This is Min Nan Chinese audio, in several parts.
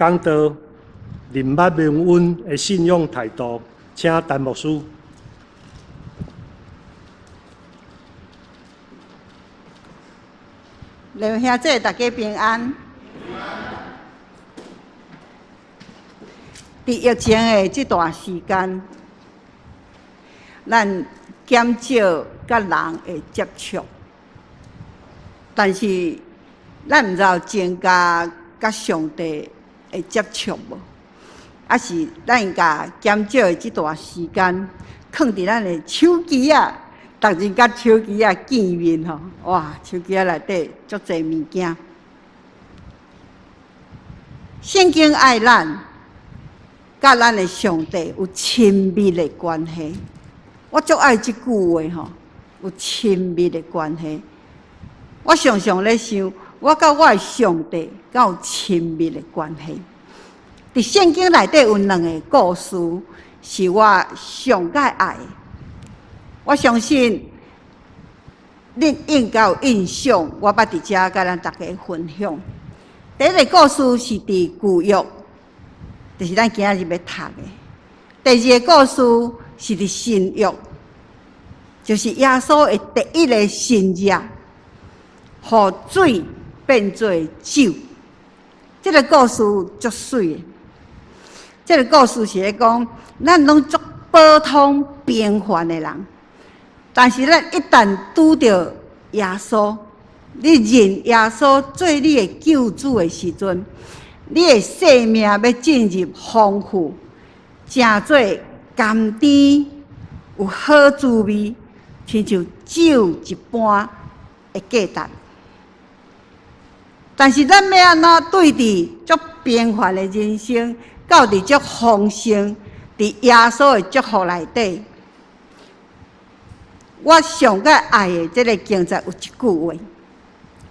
講道認捌蒙恩的信仰態度，請陳牧師。劉兄姐，大家平安。佇疫情的這段時間，咱減少佮人的接觸，但是咱毋知有增加佮上帝的接觸無？抑是咱共減少的這段時間，囥佇咱的手機仔，逐日佮手機仔見面吼，哇！手機仔內底足濟物件。聖經愛咱，佮咱的上帝有親密的關係。我足愛這句話吼，有親密的關係。我常常咧想，我佮我的上帝敢有親密的關係？佇聖經內底有兩个故事，是我上蓋愛的。我相信恁應該有印象，我捌佇遮佮咱大家分享。第一个故事是佇舊約，就是咱今仔日欲讀的。第二个故事是佇新約，就是耶穌的第一个神跡，予水變做酒。這个故事足媠的。這个故事是咧講，咱攏足普通平凡的人，但是咱一旦拄著耶穌，你認耶穌做你的救主的時陣，你的生命欲進入豐富，成做甘甜有好滋味，親像酒一般的價值。但是咱欲按怎對佇足平凡的人生，到佇足豐盛，佇耶穌的祝福內底，我上蓋愛的這个經節有一句話，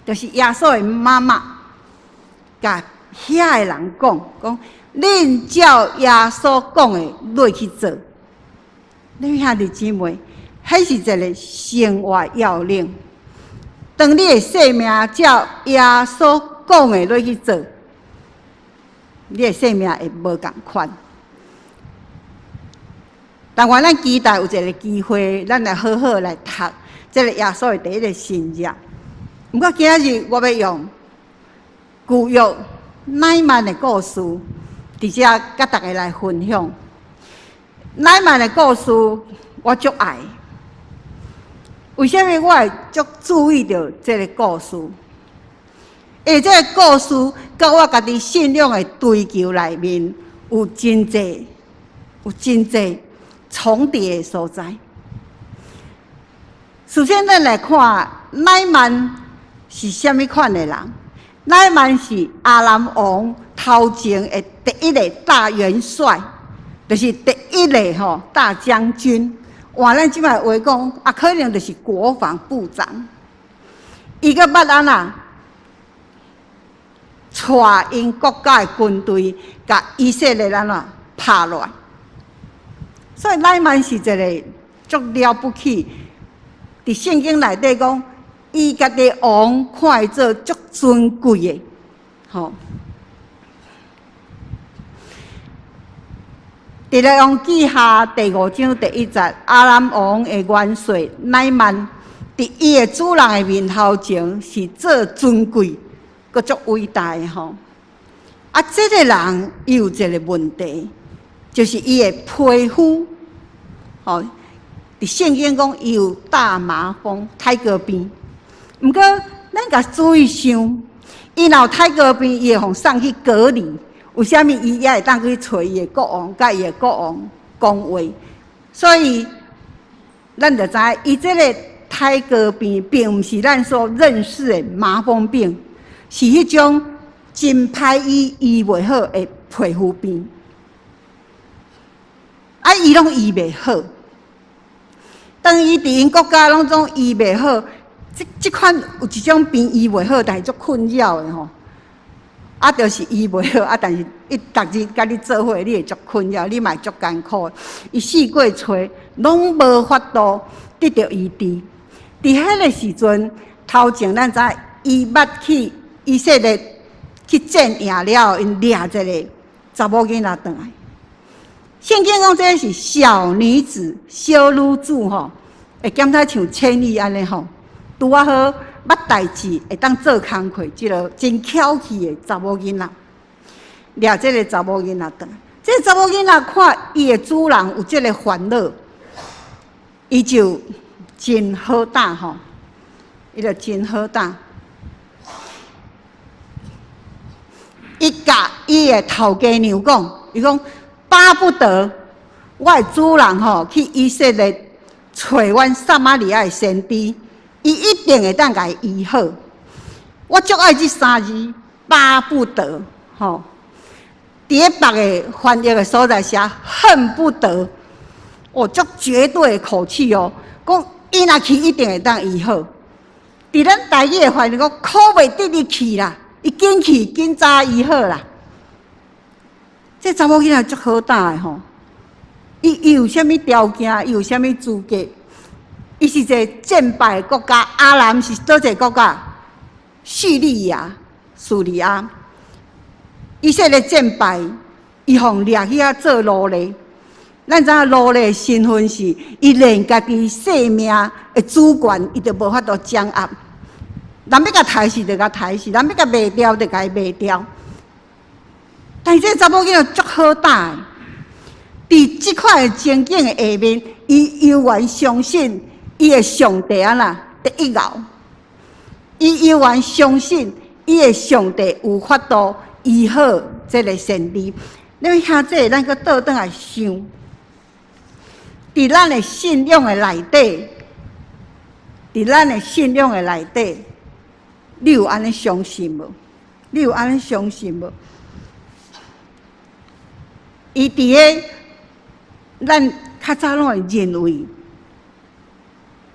就是耶穌的媽媽共遐的人講，講恁照耶穌講的落去做。恁兄弟姊妹，彼是一个生活要領。當你的生命照耶穌講的落去做，你的生命會無仝款。但願咱期待有一个機會，咱來好好來讀這个耶穌的第一个神跡。毋過今仔日我欲用舊約乃縵的故事，佇遮佮大家來分享。乃縵的故事我足愛。為啥物我會足注意著這个故事？因為這个故事佮我家己信仰的追求內面有真濟、有真濟重疊的所在。首先，咱來看乃縵是啥物款的人？乃縵是亞蘭王頭前的第一个大元帥，就是第一个吼大將軍。換咱這擺話講，啊，可能就是國防部長。伊閣捌按怎？帶𪜶國家的軍隊，共以色列按怎拍落來？所以乃縵是一个足了不起。佇聖經內底講，伊家己王看伊做足尊貴的，吼。佇列王紀下第五章第一節，亞蘭王的元帥乃縵，佇伊的主人的面頭前是做尊貴，閣足偉大的吼。啊，這个人伊有一个問題，就是伊的皮膚，吼，佇聖經講伊有大麻風、苔膏病。毋過，咱共注意想，伊若有苔膏病，伊會予送去隔離。為啥物伊猶會當去揣伊的國王，佮伊的國王講話？所以，咱就知伊這个苔膏病，並毋是咱所認識的麻風病，是彼種真歹醫醫袂好的皮膚病。啊，伊攏醫袂好。當伊佇𪜶國家攏總醫袂好，這這款有一種病醫袂好，但是足困擾的吼。啊，就是醫袂好，啊，但是伊逐日佮你做伙，你會足困擾，你嘛會足艱苦。伊四處揣，攏無法度得著醫治。佇彼个時陣，頭前咱知伊捌去以色列去戰贏了後，𪜶掠一個查某囡仔轉來。聖經講這是小女子、小女子吼，會感覺像千里按呢吼，拄仔好捌代誌，會當做工課，這个真巧氣的查某囡仔，掠這个查某囡仔轉來。這个查某囡仔看伊的主人有這个煩惱，伊就真好膽吼，伊就真好膽。伊共伊的頭家娘講，伊講，巴不得我的主人吼去以色列揣阮撒瑪利亞的先知，伊一定會當共伊醫好。我足愛這三字，巴不得吼。佇咧別个翻譯的所在寫恨不得，哦，足絕對的口氣哦，講伊若去一定會當醫好。佇咱台語的翻譯講，可袂得伊去啦，伊緊去緊早醫好啦。這查某囡仔足好膽的吼，伊有啥物條件？伊有啥物資格？伊是一个戰敗的國家，亞蘭是佗一个國家？敘利亞、敘利亞。以色列戰敗，伊予掠去遐做奴隸。咱知影奴隸的身份是，伊連家己性命的主權，伊都無法度掌握。人欲共刣死就共刣死，人欲共賣掉就共伊賣掉。但是這查某囡仔足好膽的，佇這款的情景的下面，伊猶原相信伊的上帝按怎第一𠢕，伊猶原相信伊的上帝有法度醫好這个先知。你兄弟，咱閣倒轉來想，佇咱的信仰的內底，佇咱的信仰的內底，你有按呢相信無？你有按呢相信無？伊佇咧咱較早攏會認為，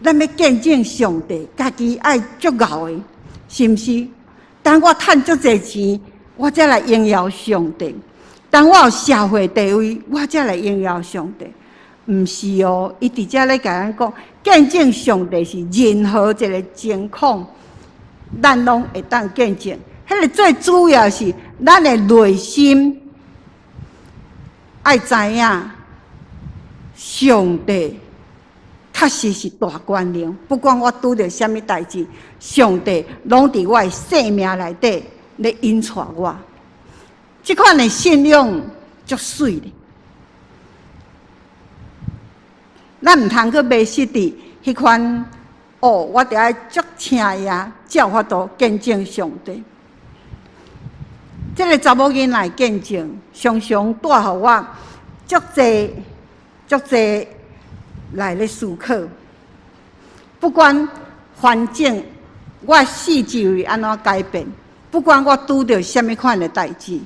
咱欲見證上帝，家己愛足𠢕的，是毋是？當我趁足濟錢，我才來榮耀上帝；當我有社會地位，我才來榮耀上帝。毋是哦，伊佇遮咧共咱講，見證上帝是任何一个情況，咱攏會當見證。彼个最主要是咱的內心。愛知影，上帝確實是大權能，不管我拄著啥物代誌，上帝攏佇我的生命內底咧引帶我。這款的信仰足媠的，咱毋通閣迷失佇彼款哦，我著愛足請伊，才有法度見證上帝。這个查某囡仔的見證，常常帶予我足濟足濟來咧思考。不管環境，我四周圍按怎改變，不管我拄著啥物款的代誌，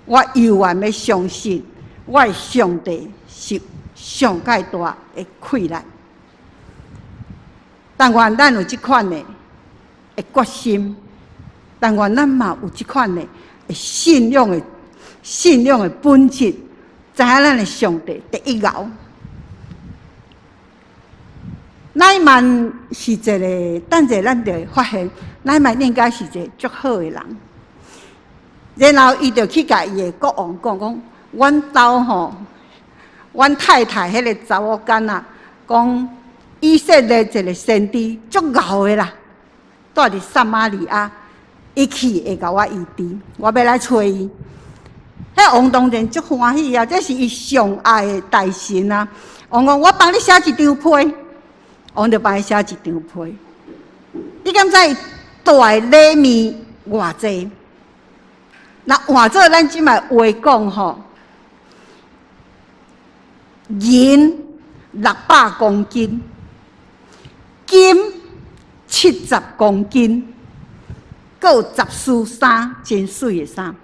我猶原欲相信，我的上帝是上蓋大的氣力。但願咱有這款的決心，但願咱嘛有這款的信仰的本質，知影咱的上帝第一𠢕。乃縵是一个，等者咱就會發現，乃縵應該是一个足好的人。然後伊就去共伊的國王講講，阮兜吼，阮太太彼个查某囡仔講，以色列一个先知足𠢕的啦，蹛佇撒瑪利亞。伊去會共我醫治，我欲來揣伊。彼王當然足歡喜啊，這是伊上愛的大臣啊。王講：我幫你寫一張批，王就幫伊寫一張批。你敢知伊帶的禮物偌濟？若換做咱這擺話講吼，銀600公斤，金70公斤。閣有十束衫，真媠的衫。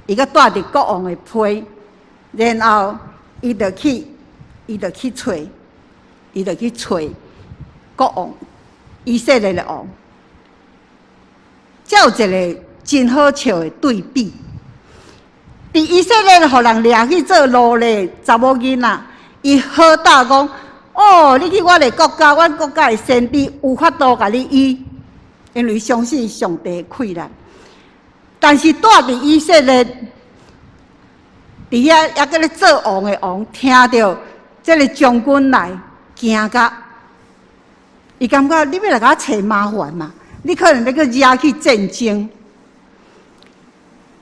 伊閣帶著國王的批，然後伊就去揣國王，以色列的王。這有一个真好笑的對比。佇以色列，予人掠去做奴隸查某囡仔，伊好膽講：哦，你去我的國家，阮國家的先知有法度共你醫。因為相信上帝的氣力。但是住佇以色列，佇遐猶閣咧做王的王，聽著這个將軍來，驚甲，伊感覺你欲來共我揣麻煩嘛？你可能欲閣惹起戰爭。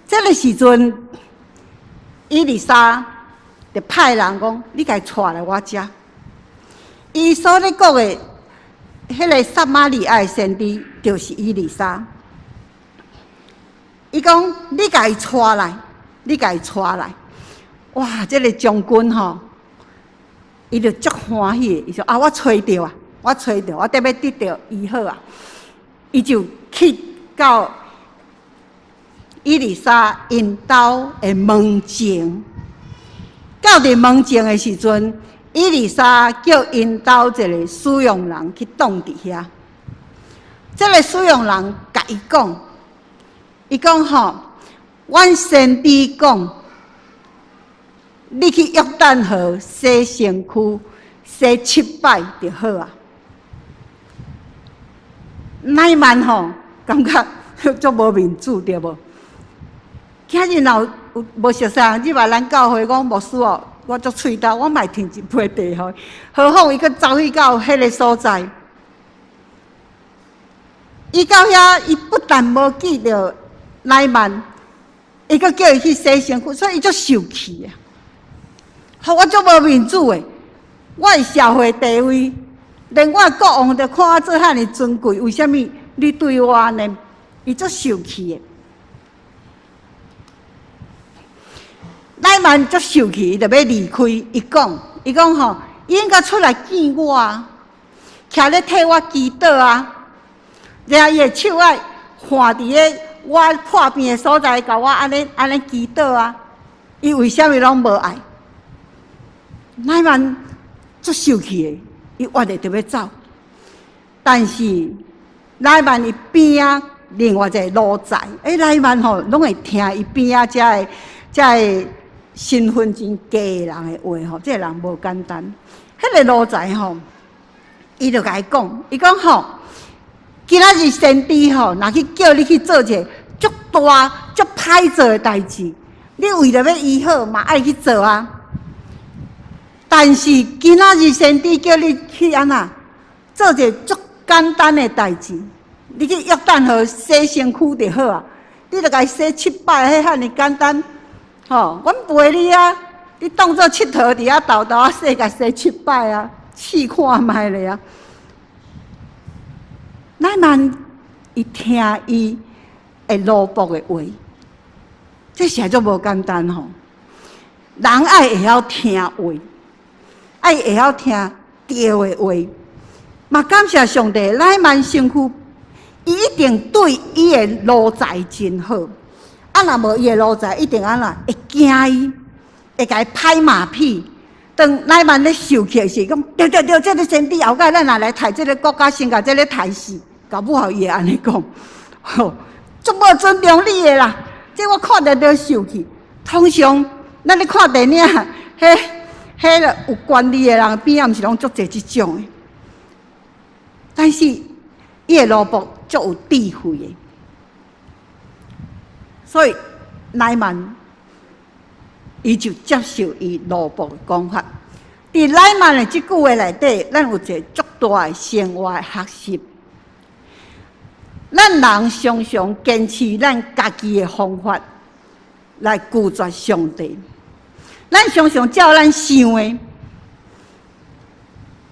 這个時陣，以利沙就派人講：你共伊帶來我遮。伊所咧講的，彼个撒瑪利亞的先知，就是以利沙。伊講：你共伊帶來，你共伊帶來。哇！這个將軍吼，伊就足歡喜的，伊說：啊，我揣著啊，我揣著，我得欲得著醫好啊！伊就去到以利沙𪜶兜的門前，到佇門前的時陣，以利沙叫𪜶兜一个使用人去擋佇遐。這个使用人共伊講，伊講吼，阮先知講，你去約旦河洗身軀，洗七擺就好啊。乃縵吼，感覺足無面子對無？今日若有無熟似人入來咱教會講牧師哦，我足喙焦，我嘛會添一杯茶予伊。何況伊閣走去到彼个所在，伊到遐，伊不但無見著乃縵，伊閣叫伊去洗身軀，所以伊足受氣啊！予我足無面子的，我的社會地位，連我的國王都看我做遐爾尊貴，為啥物你對我按呢？伊足受氣的。乃縵足受氣，伊就欲離開。伊講，伊講吼，伊應該出來見我啊，徛咧替我祈禱啊，然後伊的手愛按佇咧我破病的所在，共我按呢按呢祈禱啊。伊為啥物攏無愛？乃縵足受氣的，伊決定著欲走。但是乃縵伊邊仔另外一个奴才，欸，乃縵吼攏會聽伊邊仔遮个遮个身份真低的人的話吼，這个人無簡單。彼个奴才吼，伊就共伊講，伊講吼，今仔日先知吼，若去叫你去做一个足大、足歹做的代誌，你為著欲醫好嘛，愛去做啊。但是今仔日先知叫你去按怎做一个足簡單的代誌，你去約旦河洗身軀就好啊，你著共伊洗七擺，彼遐爾簡單，吼，阮陪你啊，你當做𨑨迌佇遐沓沓仔洗，共洗七擺啊，試看覓咧啊。乃縵伊聽伊的奴僕的話，這實在足無簡單吼。人愛會曉聽話，愛會曉聽對的話。嘛感謝上帝，乃縵身軀，伊一定對伊的奴才真好。啊，若無伊的奴才一定按怎會驚伊，會共伊拍馬屁。當乃縵咧受氣的時，講對對對，這个先知後蓋咱若來刣這个國家，先共這个刣死，搞不好伊會按呢講，吼，足無尊重你的啦。這我看著就受氣。通常咱咧看電影，彼彼个有權力的人邊仔，毋是攏足濟這種的。但是伊的奴僕足有智慧的，所以乃縵伊就接受伊奴僕的講法。佇乃縵的這句話內底，咱有一个足大的生活的學習。咱人常常堅持咱家己的方法來拒絕上帝。咱常常照咱想的，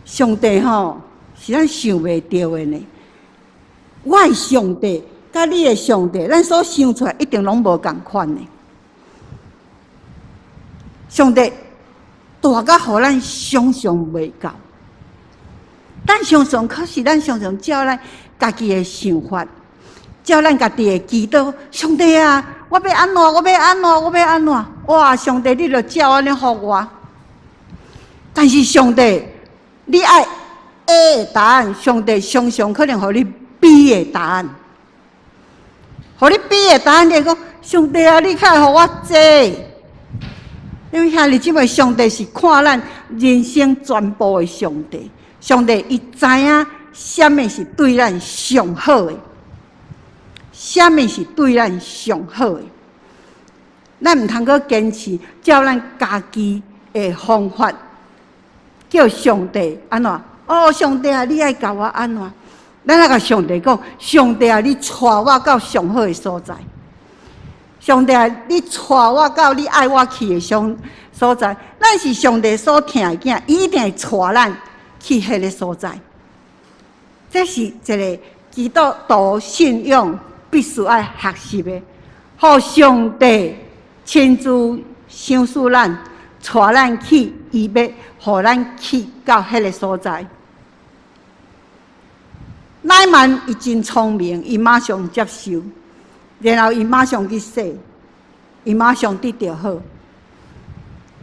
上帝吼是咱想袂著的呢。我的上帝佮你的上帝，咱所想出來一定攏無仝款的。上帝大甲予咱想象袂到，咱常常可是咱常常照咱家己的想法，照咱家己的祈禱。上帝啊，我欲按怎？我欲按怎？我欲按怎？哇！上帝，你著照按呢予我。但是上帝，你愛 A 的答案，上帝常常可能予你 B 的答案。予你 B 的答案，你會講上帝啊，你較會予我 C。因為兄弟姊妹，上帝是看咱人生全部的上帝，上帝伊知影啥物是對咱上好的。啥物是對咱上好的。咱毋通閣堅持照咱家己的方法，叫上帝按怎？哦，上帝啊，你愛教我按怎？咱愛共上帝講，上帝啊，你帶我到上好的所在。上帝啊，你帶我到你愛我去的上所在。咱是上帝所疼的囝，伊一定會帶咱去彼个所在。這是一个基督徒信仰必須愛學習的，予上帝親自賞賜咱，帶咱去，伊欲予咱去到彼个所在。乃縵伊真聰明，伊馬上接受，然後伊馬上去洗，伊馬上得著好。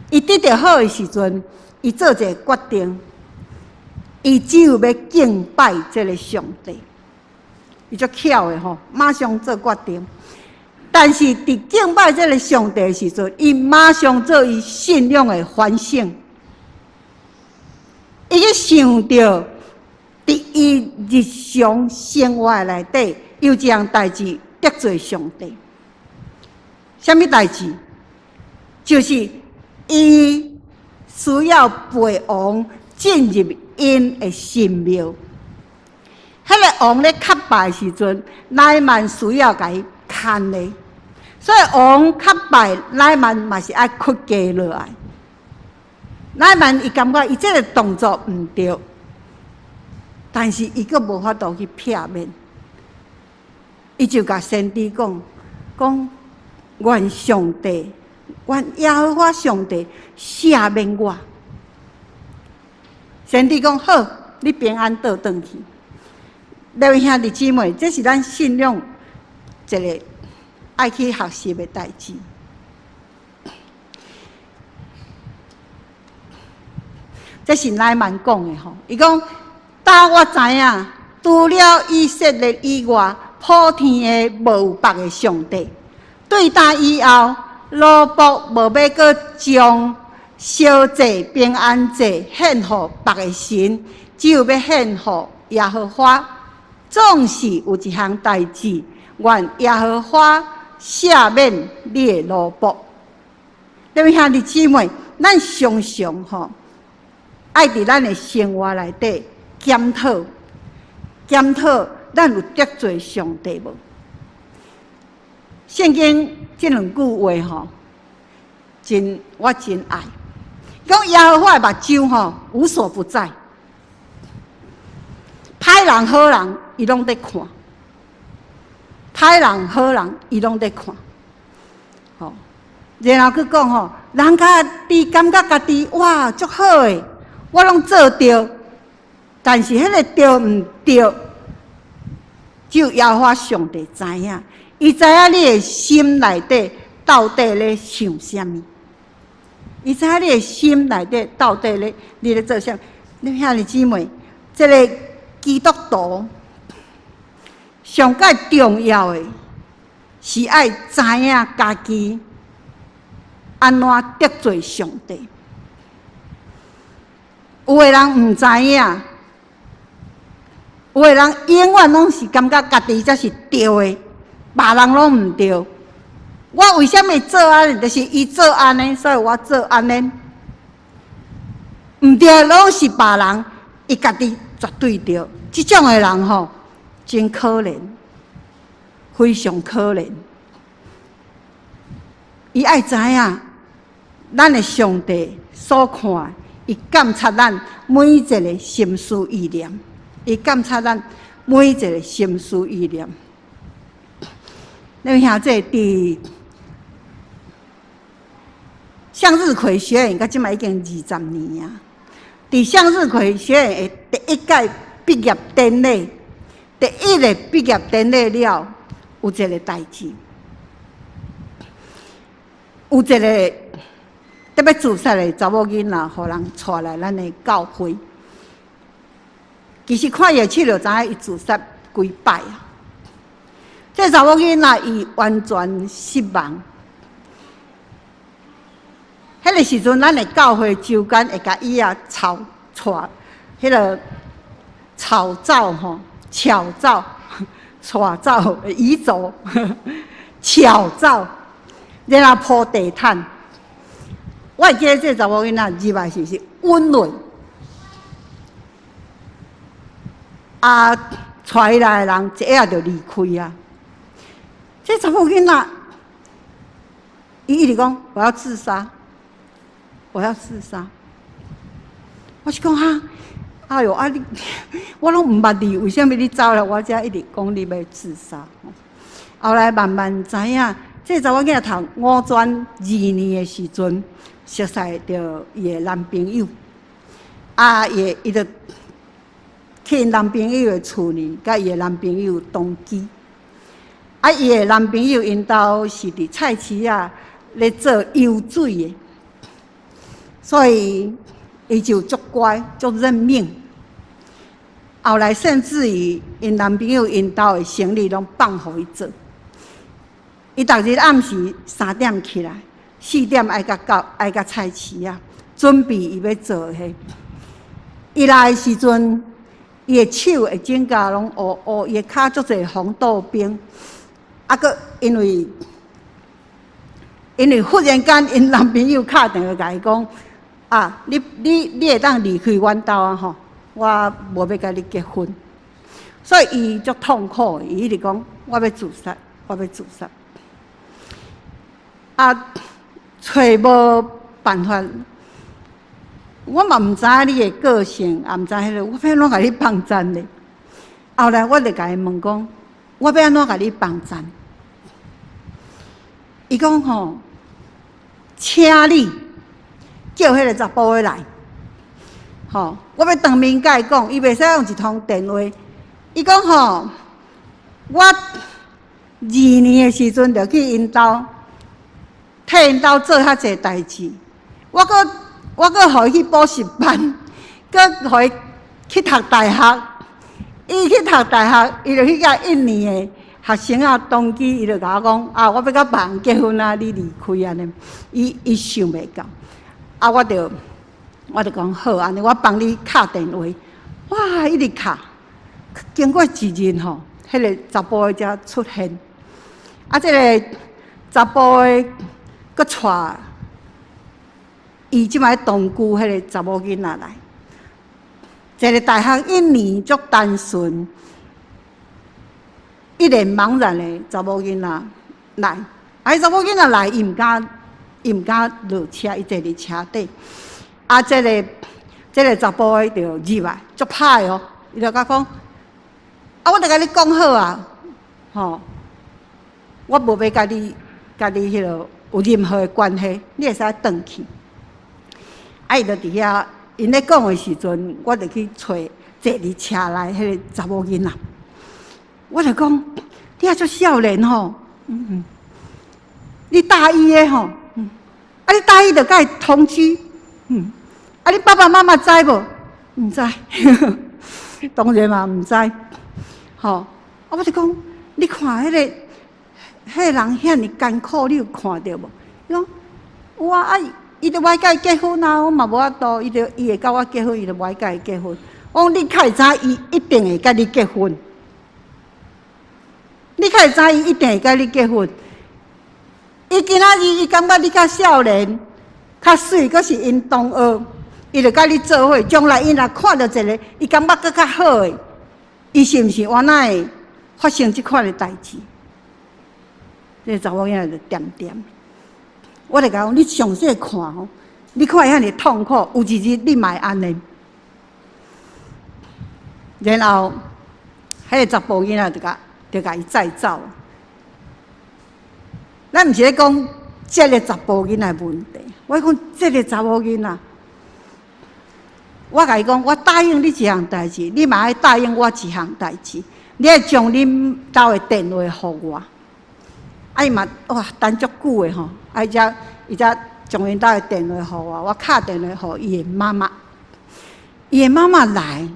伊得著好的時陣，伊做一个決定，伊只有欲敬拜這个上帝。伊足巧的吼，馬上做決定。但是佇敬拜這个上帝的時陣，伊馬上做伊信仰的反省。伊去想著，佇伊日常生活內底，有一項代誌得罪上帝。啥物代誌？就是伊需要陪王進入𪜶的神廟。彼个王咧磕拜的時陣，乃縵需要共伊牽的，所以王磕拜，乃縵嘛是愛屈膝落來。乃縵伊感覺伊這个動作毋對。但是伊閣無法度去避免，伊就共先知講：講願上帝，願耶和華上帝赦免我。先知講好，你平安倒轉去。各位兄弟姊妹，這是咱信仰一个愛去學習的代誌。這是乃縵講的吼，伊講。但我知影，除了以色列以外，普天下無有別个上帝。對今以後，奴僕無欲閣將燒祭、平安祭獻予別个神，只有欲獻予耶和華。總是有一項代誌，願耶和華赦免你的奴僕。各位兄弟姊妹，咱常常吼，愛佇咱的生活內底。檢討，檢討，咱有得罪上帝無？聖經這兩句話吼，真我真愛。講耶和華的目睭吼無所不在，歹人好人伊攏佇看，歹人好人伊攏佇看。吼，然後閣講吼，人家己感覺家己哇足好的，我攏做對。但是彼个對毋對，只有耶和華上帝知影。伊知影你的心內底到底咧想啥物，伊知影你的心內底到底咧你咧做啥物。你兄弟姊妹，這个基督徒上蓋重要的是愛知影家己按怎得罪上帝。有的人毋知影。有的人永遠攏是感覺家己才是對的，別人攏毋對。我為啥物做按呢？就是伊做按呢，所以我做按呢。毋對，攏是別人，伊家己絕對對。這種的人吼，真可憐，非常可憐。伊愛知影，咱的上帝所看，伊監察咱每一个心思意念。伊監察咱每一个心思意念。你兄弟佇向日葵學院，到這擺已經20年啊。佇向日葵學院的第一屆畢業典禮，第一个畢業典禮了，有一个代誌，有一个特別自殺的查某囡仔，予人帶來咱的教會。其實看伊的手就知影伊自殺幾擺啊！這查某囡仔伊完全失望。彼個時陣，咱的教會周間會共伊啊吵帶，彼个吵走吼，吵走，帶走，移走，搶走，然後鋪地毯。我會記得這查某囡仔入來時是溫潤，啊，帶伊來的人一下就離開啊。這查某囡仔，伊一直講我要自殺，我要自殺。我是講哈，哎喲，啊你，我攏毋捌你，為啥物你走來我遮一直講你欲自殺？後來慢慢知影，這查某囡仔讀五專二年的時陣，熟似著伊的男朋友，啊，伊伊就去𪜶男朋友的厝裡，佮伊的男朋友同居。啊，伊的男朋友𪜶兜是佇菜市仔咧做游水的，所以伊就足乖，足認命。後來甚至於𪜶男朋友𪜶兜的生意攏放予伊做。伊逐日暗時3點起來，4點愛佮到愛佮菜市仔，準備伊欲做的彼。伊來的時陣，伊的手會指甲攏烏烏，伊的跤足濟紅豆冰。啊，閣因為因為忽然間，𪜶男朋友敲電話共伊講：啊，你你你會當離開阮兜啊吼！我無欲共你結婚，所以伊足痛苦，伊一直講我欲自殺，我欲自殺。啊，揣無辦法，我嘛毋知影你的個性，也毋知彼個，我欲按怎共你幫贊咧？後來我就共伊問講，我欲按怎共你幫贊？伊講吼，請你叫彼個查埔的來，吼，我欲當面共伊講，伊袂使用一通電話。伊講吼，我二年的時陣就去𪜶兜，替𪜶兜做遐濟代誌，我閣我閣予伊去補習班，閣予伊去讀大學。伊去讀大學，伊就去佮印尼的學生仔同居，伊就共我講：啊，我欲佮別人結婚啊，你離開按呢。伊伊想袂到，啊，我就我就講好，按呢我幫你敲電話。哇，一直敲，經過一日吼，彼個查埔的才出現。啊，這個查埔的閣帶伊這擺同居彼個查某囡仔來。一個大學一年足單純，一臉茫然的查某囡仔來，啊，查某囡仔來，伊毋敢，伊毋敢落車，伊坐佇車底。啊，這個這個查埔的就入來，足歹哦，伊就共講，啊，我著共你講好啊，吼，我無欲共你，共你彼個有任何的關係，你會使轉去。啊，伊就佇遐。𪜶咧講的時陣，我就去揣坐佇車內彼個查某囡仔。我就講，你猶足少年吼，嗯嗯，你大一的吼，嗯，啊你大一就共伊同居，嗯，啊你爸爸媽媽知無？毋知，當然嘛毋知，吼，啊我就講，你看彼個彼個人遐爾艱苦，你有看著無？伊講有啊，啊。伊就無愛共伊結婚啊！我嘛無法度，伊就伊會共我結婚，伊就無愛共伊結婚。我講你較會知伊一定會共你結婚，你較會知伊一定會共你結婚。伊今仔日伊感覺你較少年、較媠，閣是𪜶同學，伊就共你做伙。將來𪜶若看著一個，伊感覺閣較好的，伊是毋是原來會發生這款的代誌？這個查某囡仔就恬恬。我就共講，你詳細看吼，你看伊遐爾痛苦，有一日你嘛會按呢。然後，彼個查埔囡仔就共就共伊載走。咱毋是咧講這個查埔囡仔的問題，我講這個查某囡仔，我共伊講，我答應你一項代誌，你嘛愛答應我一項代誌，你愛將恁兜的電話予我。啊伊嘛哇等足久的吼，啊伊才伊才將𪜶兜的電話予我，我敲電話予伊的媽媽，伊的媽媽來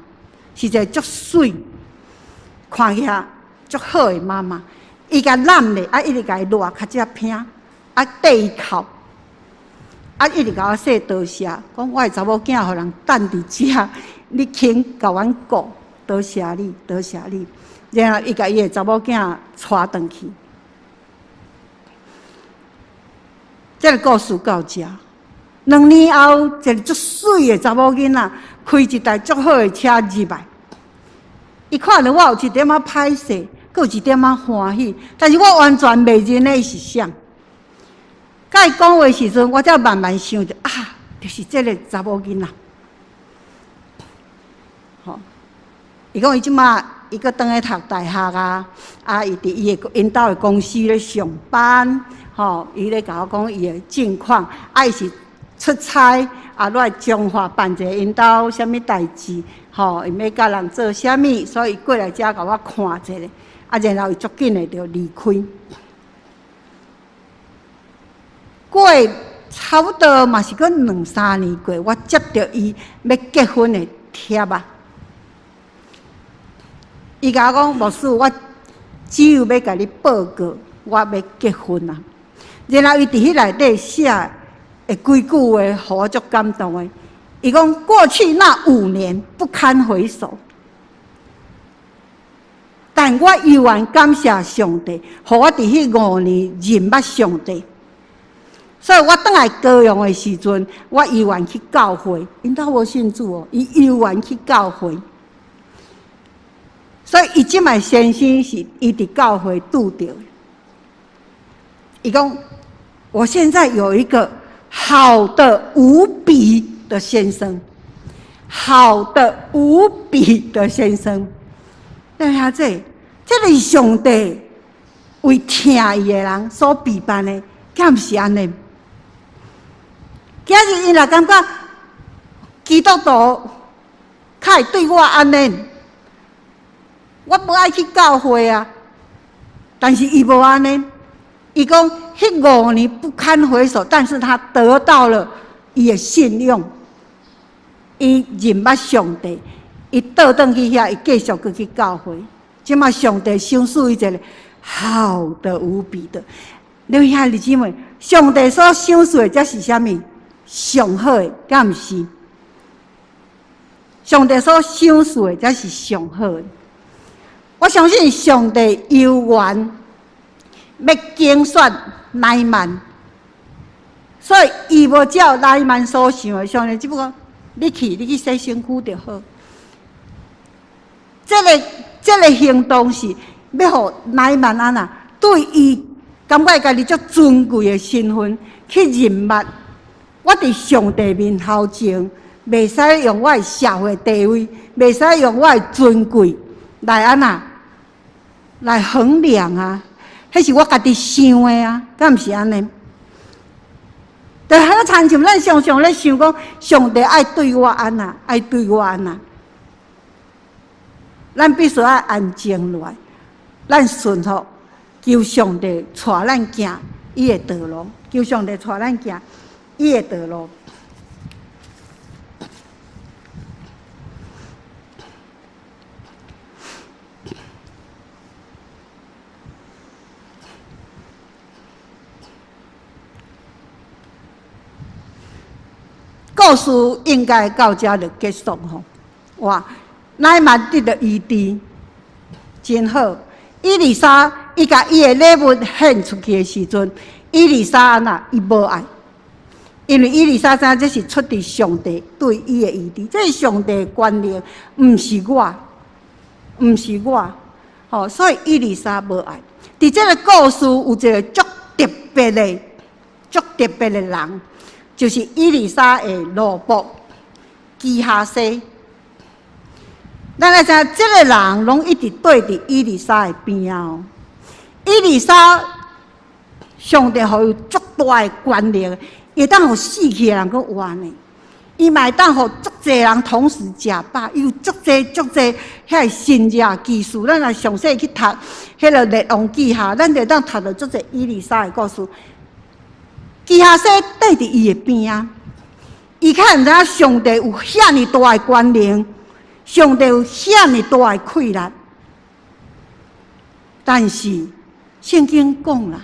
是一個足媠，看起來足好的媽媽，伊共攬咧，啊一直共伊熱較遮疼，啊綴伊哭，啊一直共我說多謝，講我的查某囝予人等佇遮，你肯共阮顧，多謝你，多謝你。然後伊共伊的查某囝帶轉去。這个故事到遮。2年後，一个足媠的查某囡仔，開一台足好的車入來。伊看著我有一點仔歹勢，閣有一點仔歡喜，但是我完全袂認得伊是誰。佮伊講話時陣，我才慢慢想著啊，就是這个查某囡仔。吼，伊講伊這馬伊閣轉去讀大學啊，啊，伊佇伊的𪜶兜的公司咧上班，吼，伊咧共我講伊的近況，啊，伊是出差啊，落來彰化辦一个𪜶兜啥物代誌，吼，伊欲佮人做啥物，所以伊過來遮共我看一下，啊，然後伊足緊的就離開。過差不多嘛是閣兩三年過，我接著伊欲結婚的帖仔。伊共我講，牧師，我只有欲共你報告，我欲結婚啊。然後伊佇彼內底寫的幾句話，予我足感動的。伊講過去那5年不堪回首，但我猶原感謝上帝，予我佇彼五年認捌上帝。所以我轉來高雄的時陣，我猶原去教會。𪜶兜無信主哦，伊猶原去教會。所以伊這擺先生是伊佇教會拄著的。伊講，我現在有一個好的無比的先生，好的無比的先生。對啊，這個是上帝為疼伊的人所備辦的，敢毋是按呢？今日𪜶若感覺基督徒較會對我按呢，我無愛去教會啊。但是伊無按呢，伊講彼五年不堪回首，但是他得到了伊的信仰，伊認捌上帝，伊倒轉去遐，伊繼續閣去教會。這馬上帝賞賜伊一个好的無比的。你兄弟姊妹，上帝所賞賜的才是啥物？上好的，敢毋是？上帝所賞賜的才是上好的。我相信上帝猶原欲揀選乃縵，所以伊無照乃縵所想的，上帝只不過你去洗身軀就好。這个行動是欲予乃縵按怎對伊感覺家己足尊貴的身份去認捌。我佇上帝面頭前，袂使用我的社會地位，袂使用我的尊貴來按怎來衡量啊！彼是我家己想的啊，敢毋是按呢？就好親像咱常常咧想講，上帝愛對我按怎，愛對我按怎，咱必須愛安靜落來，咱順服，求上帝帶咱行伊的道路，求上帝帶咱行伊的道路。故事應該到遮就結束吼。哇，乃縵得著醫治，真好。以利沙伊共伊的禮物獻出去的時陣，以利沙按怎？伊無愛，因為以利沙知影這是出佇上帝對伊的醫治，這是上帝的權能，毋是我，毋是我。吼，所以以利沙無愛。佇這个故事有一个足特別的、足特別的人。就是以利沙的奴僕基哈西，咱來知影，這个人攏一直綴佇以利沙的邊仔哦。以利沙上帝予伊足大的權力，會當予死去的人閣活呢。伊嘛會當予足濟人同時食飽，伊有足濟足濟遐神蹟奇事。咱若詳細去讀彼个列王紀下，咱就會當讀著足濟以利沙的故事。基哈西綴佇伊的邊仔，伊較毋知影上帝有遐爾大的權能，上帝有遐爾大的氣力。但是聖經講啦，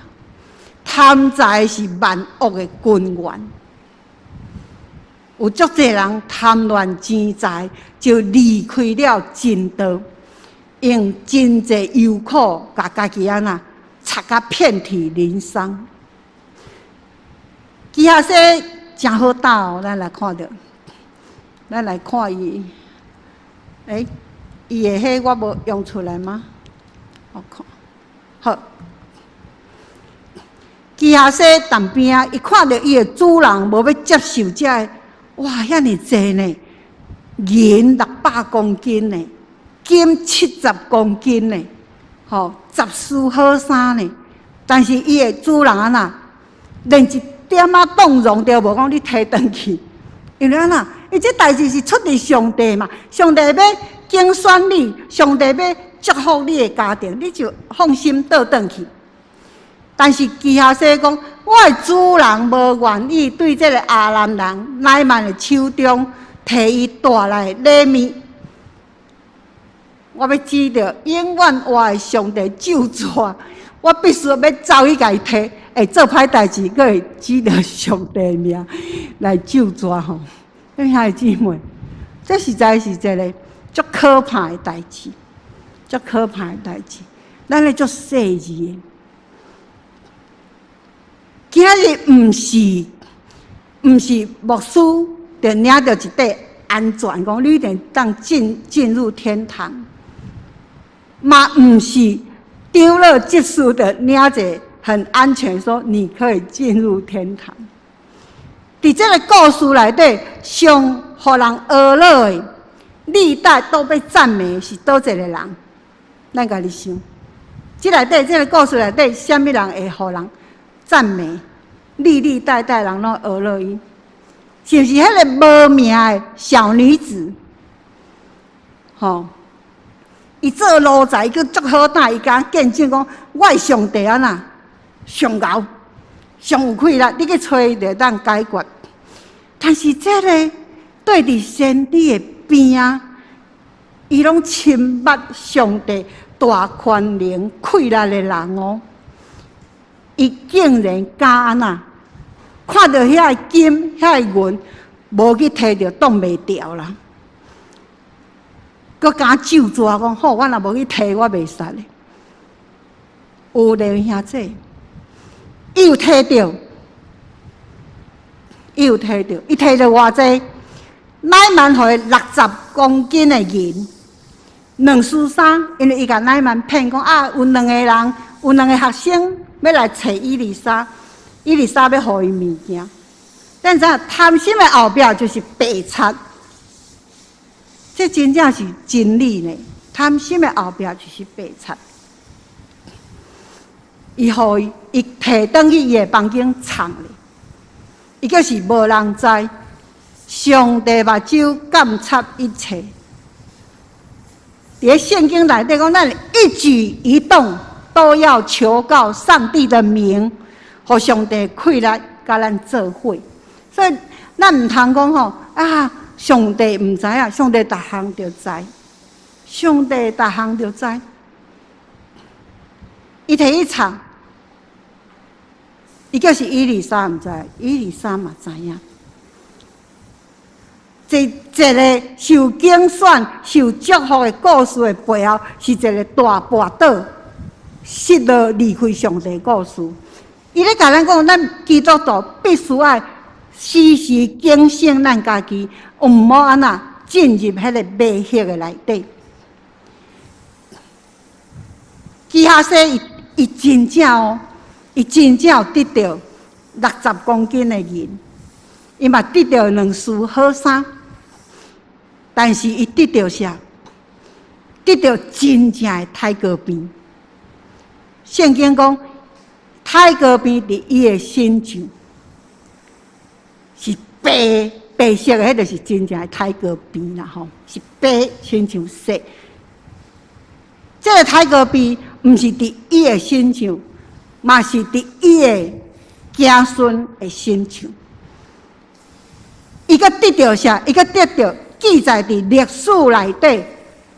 貪財是萬惡的根源。有足濟人貪戀錢財，就離開了真道。用真濟憂苦，共家己按怎，插甲遍體鱗傷。基哈西誠好膽哦，咱來看著，咱來看伊，欸，伊的彼我無用出來嗎？我看，好。基哈西踮邊仔，伊看著伊的主人無欲接受這个，哇，遐爾濟呢，銀600公斤呢，金70公斤呢，吼，10束好衫呢。但是伊的主人按怎，連一點仔動容都無，講你提轉去，因為按怎？伊這代誌是出自上帝嘛，上帝欲揀選你，上帝欲祝福你的家庭，你就放心倒轉去。但是基哈西講，我的主人無願意對這个亞蘭人乃縵的手中提伊帶來的禮物。我欲指著永遠活的上帝咒詛，我必須欲走去共伊提，會做歹代誌，閣會指著上帝的名來咒詛吼。兄弟姊妹，這實在是一个足可怕的代誌，足可怕的代誌。咱咧足細膩的。今仔日毋是牧師就領著一塊安全，講你一定當進入天堂，嘛毋是長老執事就領一个很安全，說你可以進入天堂。佇這个故事內底，上予人呵咾的，歷代都欲讚美是佗一个人？咱家己想，這內底這个故事內底，啥物人會予人讚美？歷歷代代人攏呵咾伊，是毋是彼个無名的小女子？吼，伊做奴才，伊閣足好膽，伊敢見證講，我的上帝按怎上𠢕、上有氣力，你去揣伊就會當解決。但是這个對佇先知的邊仔，伊攏深捌上帝大權能氣力的人哦，伊竟然敢按怎？看著遐个金、遐个銀，無去提著，擋袂牢啦。閣敢咒詛講好，我若無去提，我袂使咧。有咧兄弟，伊有提著，伊有提著，伊提著偌濟？乃縵予伊60公斤的銀，兩束衫，因為伊共乃縵騙講啊，有兩个人，有兩个學生欲來揣以利沙，以利沙欲予伊物件。咱知影貪心的後壁就是白賊，這真正是真理呢。貪心的後壁就是白賊。伊予伊，伊提轉去伊的房間藏咧，伊閣是無人知。上帝目睭監察一切。佇咧聖經內底講，咱一舉一動都要求告上帝的名，予上帝氣力共咱做伙。所以咱毋通講吼啊，上帝毋知影，上帝逐項都知，上帝逐項都知。伊提去藏，伊閣是以利沙毋知，以利沙嘛知影。這一个受揀選、受祝福的故事的背後，是一个大跋倒、失落、離開上帝的故事。伊咧共咱講，咱基督徒必須愛時時警醒咱家己，毋好按怎進入彼个迷惑的內底。基哈西伊伊真正哦，伊真正有得著60公斤的銀，伊嘛得著兩束好衫，但是伊得著啥？得著真正的抬高病。聖經講，抬高病佇伊的身上是白白色的，彼就是真正的抬高病啦吼，是白親像雪。這个抬高病毋是佇伊的身上，嘛是佇伊的子孫的身上。伊閣得著啥？伊閣得著記載佇歷史內底，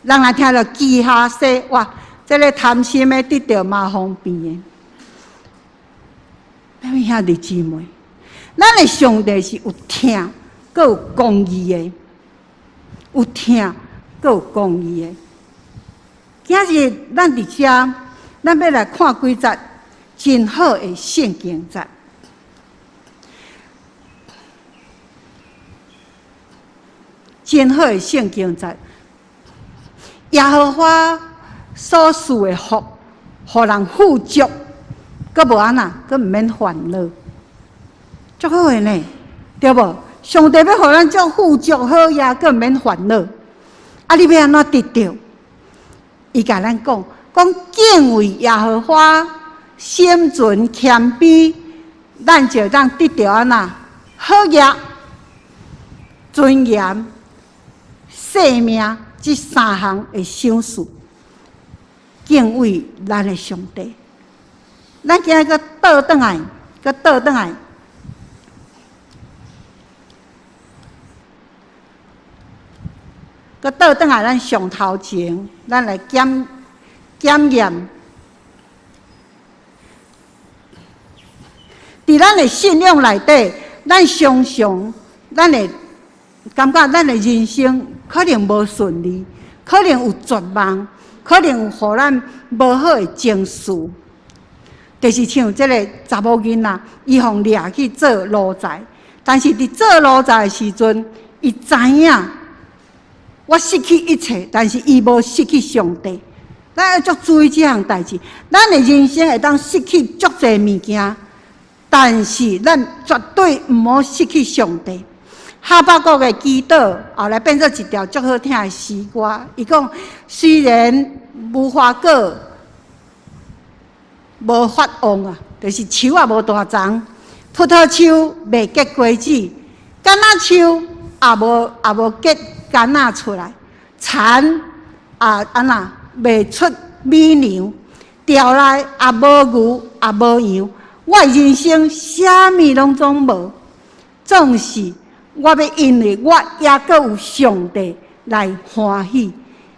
人若聽著基哈西，哇！這个貪心的得著麻風病的。咱兄弟姊妹，咱的上帝是有疼，閣有公義的，有疼，閣有公義的。今日咱佇遮，咱欲來看幾節真好的聖經節，真好的聖經節。耶和華所賜的福，予人富足，閣無按怎，閣毋免煩惱，足好的呢，對無？上帝欲予咱足富足好額，閣毋免煩惱。啊，你欲按怎得著？伊共咱講，講敬畏耶和華，心存謙卑，咱就當得著按怎好額、尊嚴、性命這三項的賞賜。敬畏咱的上帝，咱今日閣倒轉來，閣倒轉來，閣倒轉來，咱上頭前，咱來檢檢驗，佇咱的信仰內底，咱常常咱會感覺咱的人生可能無順利，可能有絕望。可能有予咱無好的情緒，就是像這个查某囡仔，伊予掠去做奴才，但是佇做奴才的時陣，伊知影我失去一切，但是伊無失去上帝。咱愛足注意這項代誌，咱的人生會當失去足濟物件，但是咱絕對毋好失去上帝。哈巴谷的祈禱後來變做一條足好聽的詩歌。伊講：雖然無花果無發旺啊，就是樹也無大叢，葡萄樹袂結果子，柑仔樹也無結柑仔出來，蠶也按怎袂出米糧，牢內也無牛也無羊，我的人生啥物攏總無，總是。我欲因為我猶閣有上帝來歡喜，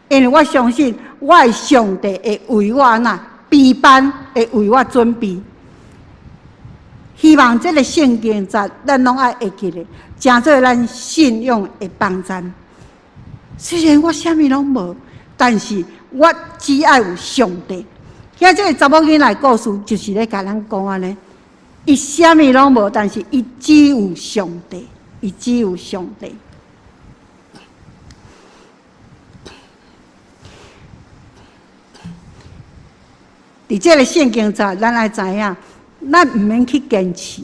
因為我相信我的上帝會為我按怎備辦，會為我準備。希望這个聖經節，咱攏愛會記得，成做咱信仰的幫贊。雖然我啥物攏無，但是我只愛有上帝。今這个查某囡仔的故事，就是咧共咱講按呢。伊啥物攏無，但是伊只有上帝。伊只有上帝。佇這个聖經節，咱愛知影，咱毋免去堅持。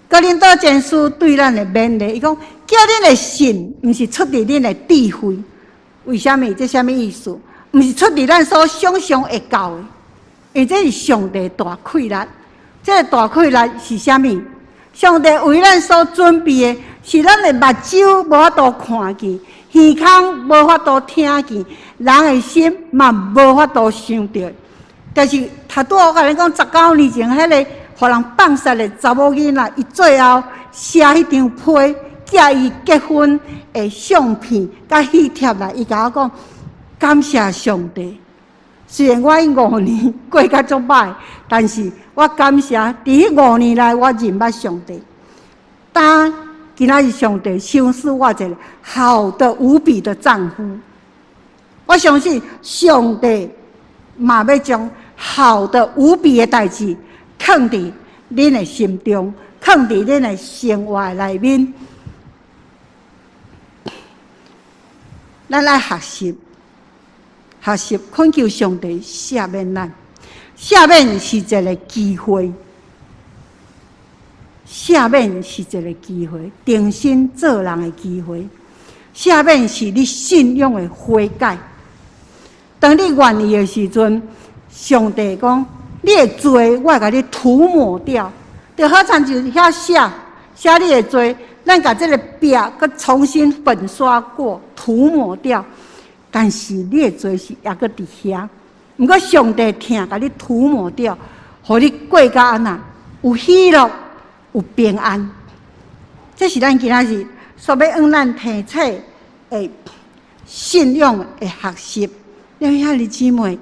哥林多前書對咱的勉勵，伊講叫恁的信，毋是出佇恁的智慧。為啥物？這啥物意思？毋是出佇咱所想像會到的，因為這是上帝大氣力。這个大氣力是啥物？上帝為咱所準備的，是咱的目睭無法度看見，耳孔無法度聽見，人的心嘛無法度想著。但是，頭拄仔我共你講，19年前，彼个予人放殺的查某囡仔，伊最後寫彼張批，寄伊結婚的相片佮喜帖來，伊共我講感謝上帝。雖然我彼五年過甲足歹，但是我感謝佇彼五年內我認捌上帝。當今仔日上帝賞賜我一个好的無比的丈夫，我相信上帝嘛欲將好的無比的代誌囥佇恁的心中，囥佇恁的生活內面。咱愛學習。學習懇求上帝赦免咱，赦免是一个機會，赦免是一个機會，重新做人的機會。赦免是你信仰的悔改。當你願意的時陣，上帝講你的罪，我會共你塗抹掉，就好親像遐寫寫你的罪，咱共這个壁閣重新粉刷過，塗抹掉。但是你的罪是猶閣佇遐，毋過上帝疼，共你塗抹掉，予你過甲按怎有喜樂、有平安。這是咱今仔日所欲向咱提醒的信仰的學習。恁兄弟姊妹，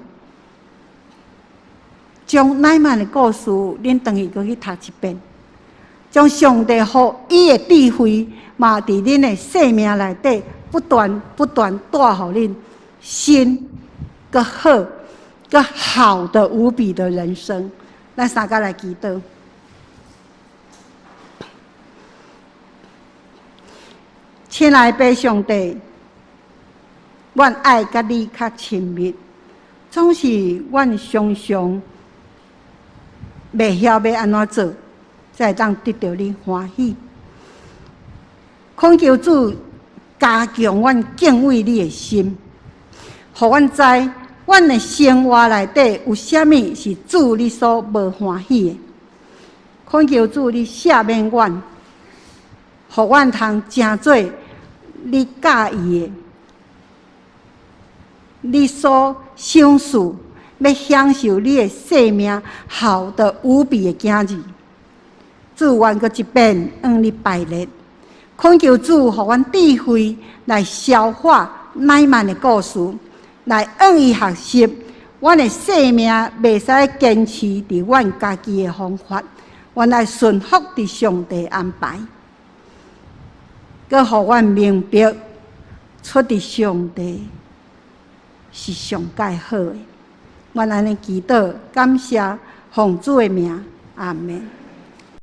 將乃縵的故事，恁轉去閣去讀一遍，將上帝予伊的智慧，嘛佇恁的生命內底。不斷不斷帶予恁新閣好、閣好的無比的人生。咱三个來祈禱。親愛的上帝，阮愛佮你較親密，總是阮常常袂曉欲按怎做，才會當得著你歡喜。懇求主加強阮敬畏你的心，予阮知阮的生活內底有啥物是主你所無歡喜的。懇求主你赦免阮，予阮通成做你佮意的，你所賞賜欲享受你的生命好的無比的囝兒。主願閣一遍向你拜日，懇求主予阮智慧來消化乃縵的故事，來向伊學習。阮的生命袂使堅持佇阮家己的方法，阮愛順服佇上帝安排，閣予阮明白，出佇上帝是上蓋好的。阮按呢祈禱，感謝奉主的名，阿門。